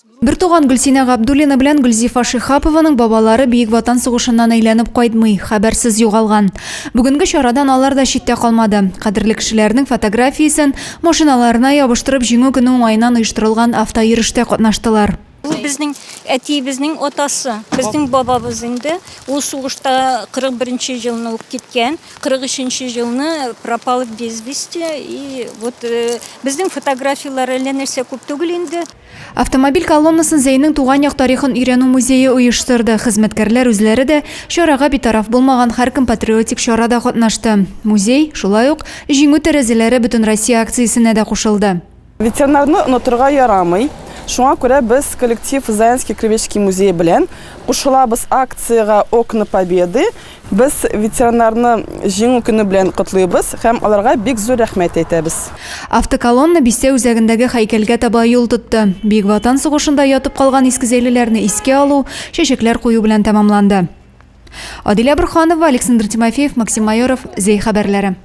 Бертуган Гөлсинә Габдуллина белән Гөлзифа Шиһапованың бабалары Бөек Ватан сугышыннан әйләнеп кайтмый, хәбәрсез югалган. Бүгенге чарадан алар да читтә калмады. Кадерле кешеләренең фотографиясен машиналарына ябыштырып Җиңү көне уңаеннан оештырылган автойөрештә катнаштылар. Ул безнең әтиебезнең атасы, безнең бабабыз инде. Ул сугышта 41 нче елны ук киткән. 43 нче елны пропал без вести. И вот безнең фотографияләр әллә нәрсә күп түгел инде. Автомобиль колоннасын Зәйнең туган як тарихын өйрәнү музее оештырды. Хезмәткәрләр үзләре дә чарага битараф булмаган һәркем патриотик чарада катнашты. Музей, шулай ук, Җиңү тәрәзәләре Бөтенроссия акциясенә дә кушылды. Ветераннарны онытырга ярамый. Шуңа күрә без коллектив Заинский краеведческий музее белән кушылабыз акциягә Окна Победы. Без ветераннарны Җиңү көне белән котлыйбыз һәм аларга бик зур рәхмәт әйтәбез. Автоколонна бистә үзәгендәге һәйкәлгә таба юл тотты. Бөек Ватан сугышында ятып калган искезәйлеләрне искә алу, чәчәкләр кую белән тәмамланды. Адилә Борһанова, Александр Тимофеев, Максим Майоров, Зәй хәбәрләре.